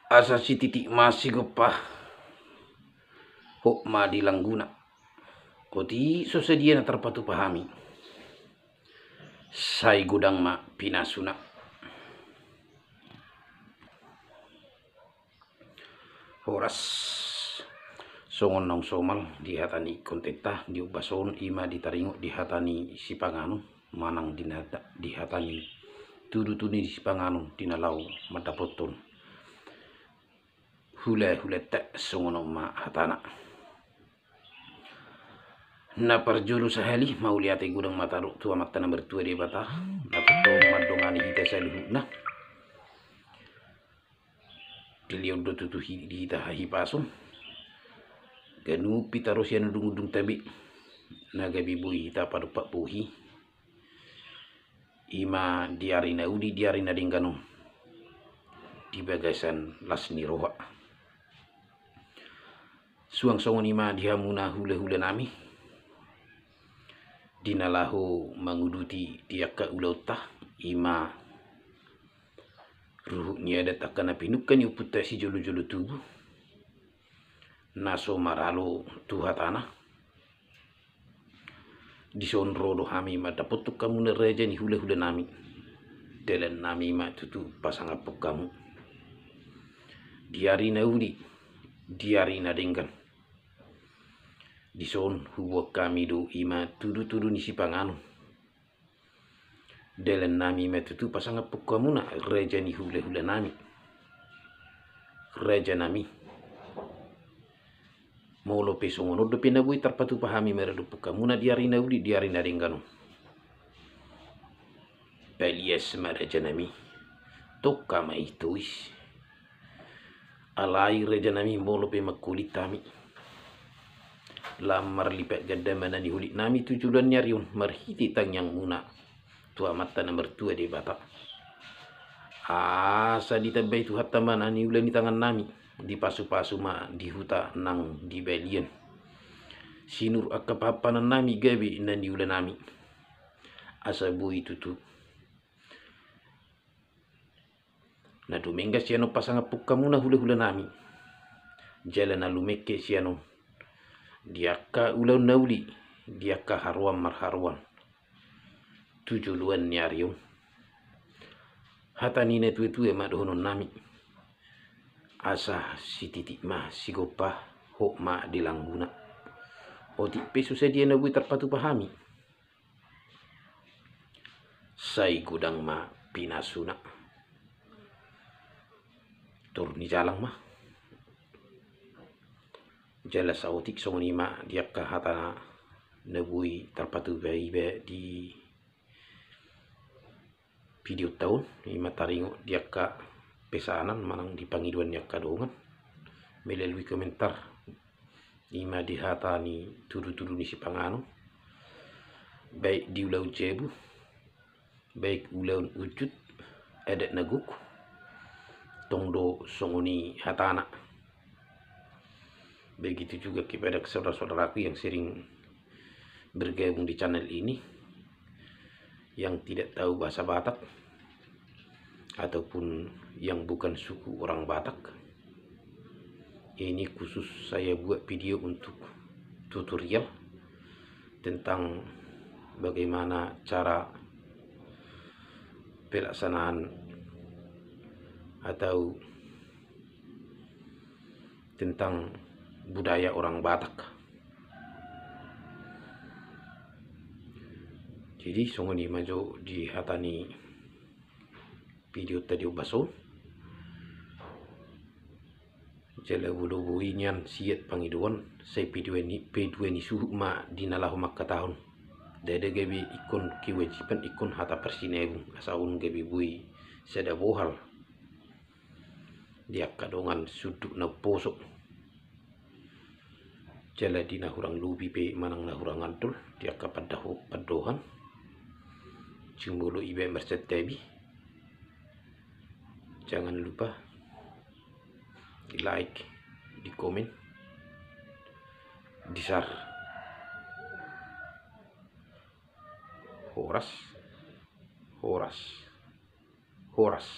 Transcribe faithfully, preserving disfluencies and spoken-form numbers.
Asa sititik ma sigompa, hot ma di langguna. Otik so sadia na tarpatupa hami, sai godang ma pinasuna. Horas. Songon naung somal di hata ni kontenta di ombas on, i ma ditaringot di hata ni sipanganon manang di hata ni tudutudu ni sipanganon di na laho mandapothon hulahulanta. Songon on ma hatana. Na parjolo sahali mauliate godang ma tadok tu Amanta na martua Debata na tongtong mandongani hita saluhutna. Dilehon do tutu di hita hahipason, ganup hita ro sian undungundungta be, na gabe boi hita padompak bohi, i ma di ari na uli, di ari na denggan on, di bagasan las ni roha. Suang songon i ma di hamuna hulahulanami, di na laho manguduti di angka ulaonta, i ma ruhut ni adat angka na pinungka ni ompunta sijolojolo tubu, na so maralo tu hatana. Dison ro do hami mandapothon hamuna raja ni hulahulanami. Dalannami ma tutu pasangaphon hamu di ari na uli, di ari na denggan. Dison huboan hami do i ma tudutudu ni sipanganon. Dalannami ma tutu pasangaphon hamuna raja ni hulahulanami. Rajanami, molo pe songon on dope na boi tarpatupa hami maradophon hamuna di ari na uli, di ari na denggan on, palias ma rajanami, tongka ma i tois. Alai rajanami, molo pe mangholit hami, lam marlipat ganda ma na nihulitnami tu joloan ni ari on marhite tangiangmuna tu Amanta na martua Debata. Asa ditambai Tuhanta ma na niula ni tangannami, dipasupasu ma di huta nang di balian. Sinur angka pahanpahanannami gabe na niulanami. Asa boi tutu na dumenggan sian on pasangaphon hamuna hulahulanami, jala na lumengke sian on di angka ulaon na uli, di angka haroan marharoan tu joloan ni ari on. Hata ni na tuatua ma dohononnami: Asa sititik ma sigompa, hot ma di langguna. Otik pe so sadia na boi tarpatupa hami, sai godang ma pinasuna. Tor ni jalang ma. Jala saotik songon i ma di angka hata na boi tarpatupa iba di videonta on, i ma taringot di angka pesanan manang di pangidoan ni angka dongan melalui komentar, i ma di hata ni tudutudu ni sipanganon, baik di ulaon jabu, baik ulaon unjut, adat na gok, tong do songon i hatana. Begitu juga kepada saudara-saudaraku yang sering bergabung di channel ini, yang tidak tahu bahasa Batak ataupun yang bukan suku orang Batak. Ini khusus saya buat video untuk tutorial tentang bagaimana cara pelaksanaan atau tentang budaya orang Batak. Jadi songon i ma jo di hata ni videonta di ombas on. Jala molo boi nian siat pangidoan, sai pe dua ni, pe dua ni suhut ma di na laho mangkatahon. Ndada gabe ingkon kewajiban, ingkon hata parsinabung, asa on gabe boi sada bohal di angka dongan sundut na umposo. Jala di na hurang lobi pe manang na hurang andol di angka pandaho-, pandohan, jumolo iba marsantabi. Jangan lupa di like, di komen, di share. Horas, horas, horas.